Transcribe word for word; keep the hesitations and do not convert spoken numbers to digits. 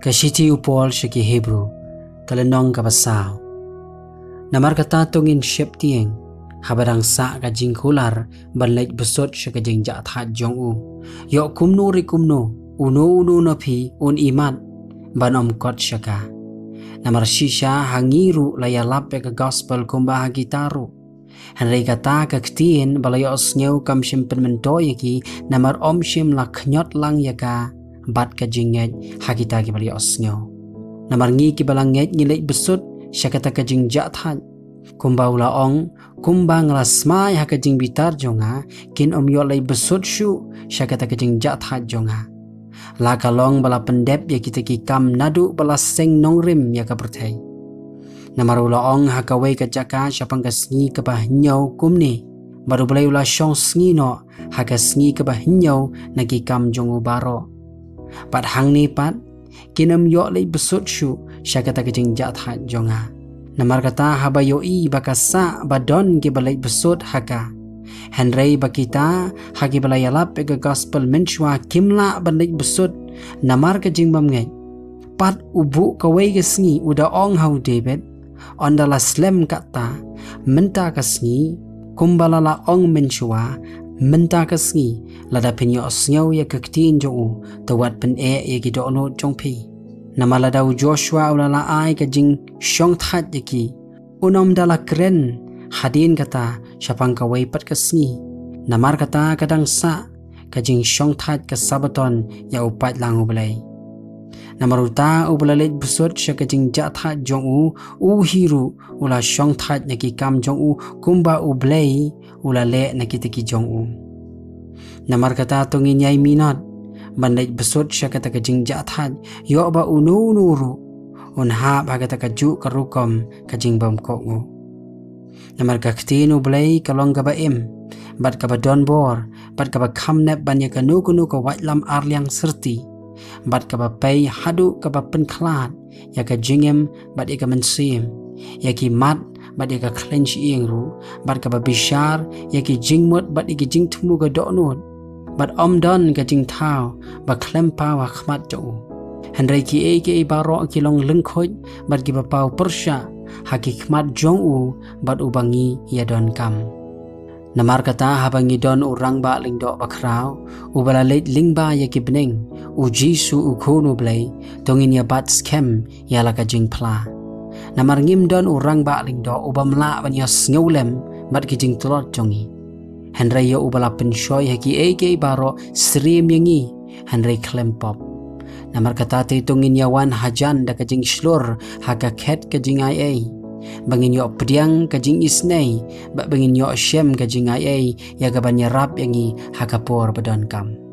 Ka shithi u Paul sha ki Hebru, ka lynnong kaba saw. Namar kata to ngin sheptieng, haba dang sah ka jingkular ban leit bsut sha ka jingjahthait jong u. Ïoh kumno re kumno, uno uno na phi un imat ban ym kot sha ka. Namar shisha ha ngi ruh la ïalap ïa ka gospel kumba ha kita ruh. Hynrei kata ka ktien ba la ïohsngew kam shym pynmyntoi ïa ki, namar ym shym la khñiot lang ïa ka bad ka jingngeit ha kita kiba la ïohsngew. Namar ngi kiba la ngeit ngi leit bsut sha kata ka jingjahthait. Kumba u la ong, kumba nga la smai ha ka jingbitar jong nga, kin ym ïoh leit bsut shuh sha kata ka jingjahthait jong nga. La ka long ba la pyndep ïa kita ki kam naduh ba la seng nongrim ïa ka pyrthei. Namar u la ong ha kawei ka jaka shaphang ka sngi kaba hynñiew kumne, bad U Blei u la shong sngi noh ha ka sngi kaba hynñiew na ki kam jong u baroh. Bad hangne pat, kin ym ïoh leit bsut shuh sha kata ka jingjahthait jong nga. Namar kata haba ïohi ba ka sah ba don kiba leit bsut ha ka. Hynrei ba kita ha kiba la ïalap ïa ka gospel mynshuwa kim lah ban leit bsut namar ka jingbymngeit. Pat u buh kawei ka sngi u da ong ha u David, ynda la slem kata, mynta ka sngi, kumba la la ong mynshuwa, mynta ka sngi, lada phin ïohsngew ïa ka ktien jong u, to wat pyneh ïa ki dohnud jong phi. Namar lada u Joshua u la la ai ka jingshongthait ïa ki, un ym da la kren hadien kata shaphang kawei pat ka sngi. Namar kata ka dang sah ka jingshongthait ka Sabaton ïa u paidlang U Blei. Namar uta uba la leit bsut sha ka jingjahthait jong u, u hi ruh u la shongthait na ki kam jong u kumba U Blei u la leh na kita ki jong u. Namar kata to ngin ïai minot ban leit bsut sha kata ka jingjahthait, ïoh ba uno uno ruh un hap ha kata kajuh ka rukom ka jingbymkohnguh. Namar ka ktien U Blei ka long kaba im, bad kaba don bor, bad kaba kham nep ban ïa kano kano ka waitlam arliang syrti, bad kaba pei haduh kaba pynkhlad ïa ka jingim bad ïa ka mynsiem, ïa ki mat bad ïa ka khleiñ shyieng ruh, bad kaba bishar ïa ki jingmut bad ïa ki jingthmu ka dohnud, bad ym don ka jingthaw ba khlem paw ha khmat jong u. Hynrei kiei kiei baroh ki long lyngkhuid bad kiba paw pyrshah ha ki khmat jong u bad uba ngi ïadonkam. Namar kata haba ngi don u rangbah lyngdoh bakhraw, uba la leit lyngba ïa ki bneng, u Jisu u Khun U Blei, to ngin ïa bat skhem ïa la ka jingphla. Namar ngim don u rangbah lyngdoh uba ym lah ban ïa sngewlem bad ki jingtlot jong ngi. Hynrei ïa uba la pynshoi ha kiei kiei baroh syriem ïa ngi, hynrei khlem pop. Namar kata te to ngin ïa wan hajan da ka jingshlur ha ka khet ka jingaiei, ba ngin ïoh pdiang ka jingisynei, bad ba ngin ïoh shem ka jingaiei ïa kaban ïarap ïa ngi ha ka por ba donkam.